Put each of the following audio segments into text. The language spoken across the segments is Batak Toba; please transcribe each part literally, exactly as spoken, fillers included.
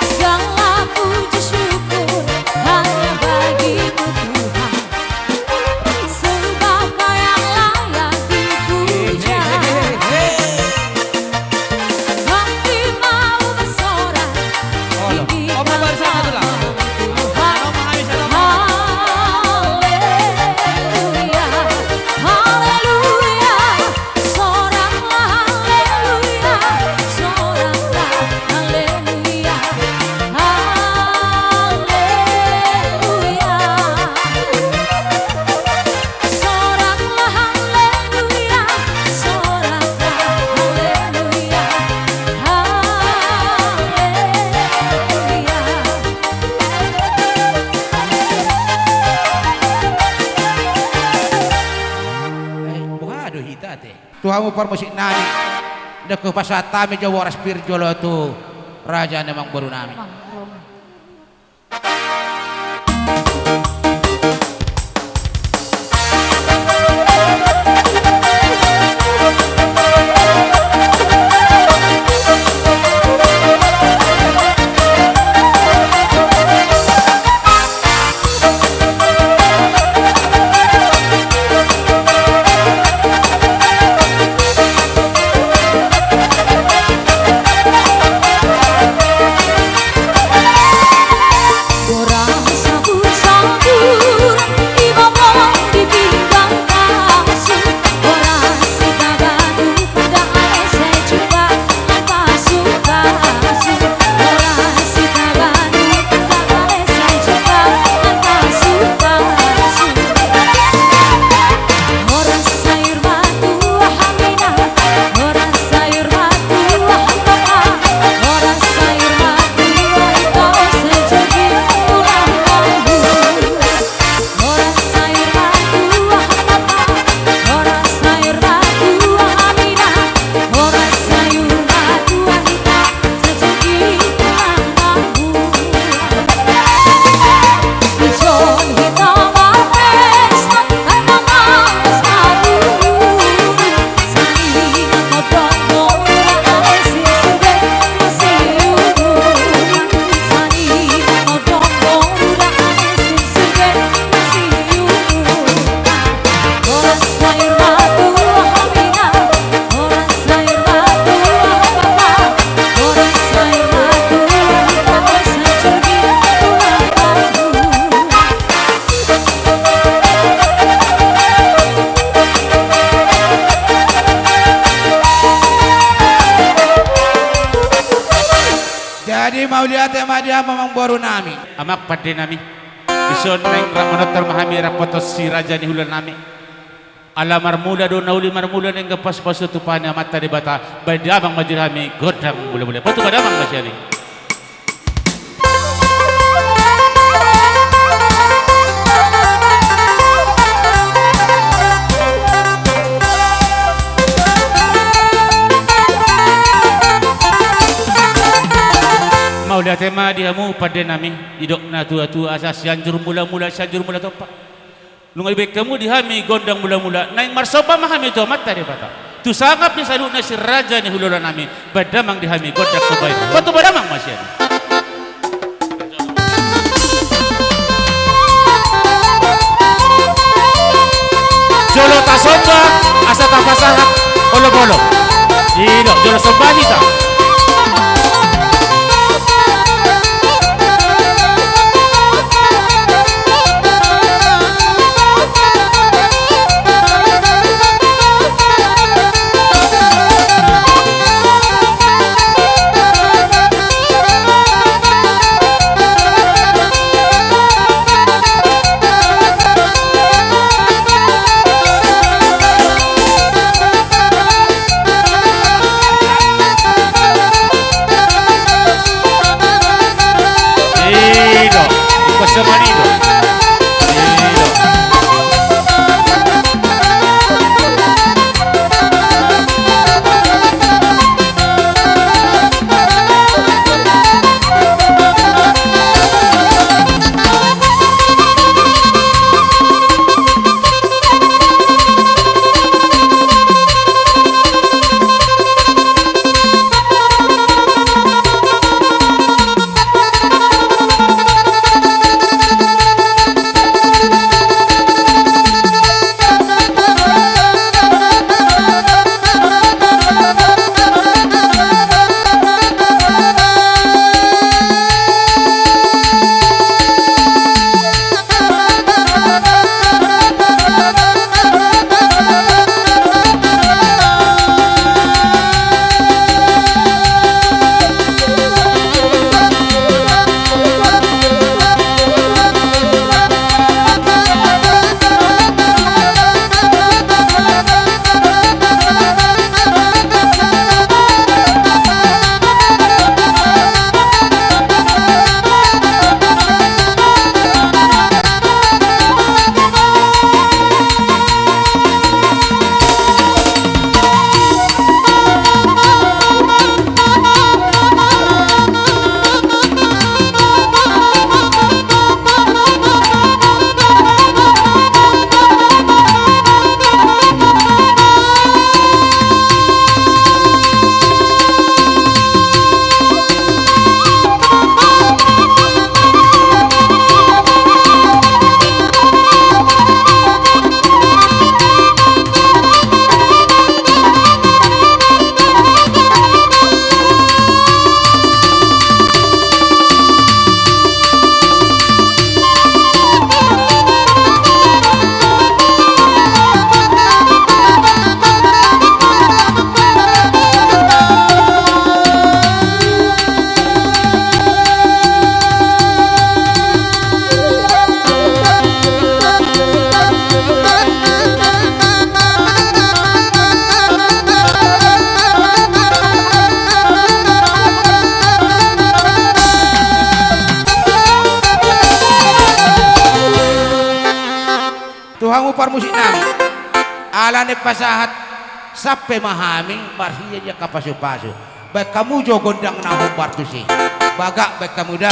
Segala puji syukur hanya bagi-Mu, Tuhan, sebab Kau yang layak dipuja. Hati mau bersorak, tinggi. Haleluya, haleluya. Soraklah haleluya, soraklah haleluya, haleluya. Soraklah haleluya, soraklah haleluya, haleluya. Eh, boha do hita ate? Tu hamu parmusik nami, ndang hupasahat hami jo boras pir jolo tu raja ni amangboru nami. Jadi mauliate ma di hamu amangboru nami. Amang pande nami, dison naeng rap manortor ma hami rap tu si raja ni hulahula nami. Ala marmula do na uli marmula, naeng pasupasu tumpahon ni Amanta Debata, bahen damang ma di hami gondang mulamula. Patupa damang ma sian i. Mauliate ma di hamu pande nami, didok na tuatua asa Sianjur Mulamula, Sianjur Mula Tompa. Nunga dibahen hamu di hami gondang mulamula, naeng marsomba ma hami tu Amanta Debata, tu sangap ni saluhutna si raja ni hulahula nami, bahen damang di hami gondang somba i. Patupa damang ma sian i. Jolo tasomba asa tapasahat olopolop. Ido, jolo somba hita. Ido, ikon semanido. Ido. Hamu parmusik nami, ala naeng pasahat, sampe ma hami marhite di angka pasupasu. Baen hamu jo gondang na hombar tusi. Bagak baen hamu da.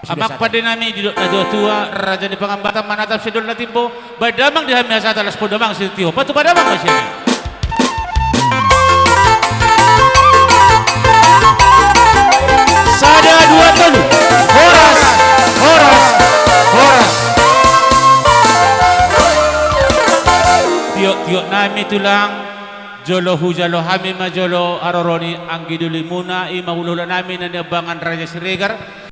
Amang pande nami, didok natuatua, raja ni Pangambatan manatap sindol na timbo, baen damang di hami hasahatan, laos pos damang sitio, patupa damang ma sian i. Sada, dua, tolu. Horas, horas, horas. Tiok-tiok nami tulang, jolo hujalo hami ma jolo haroro ni anggi dolimuna, i ma hulahula nami na niambangan Raja Siregar.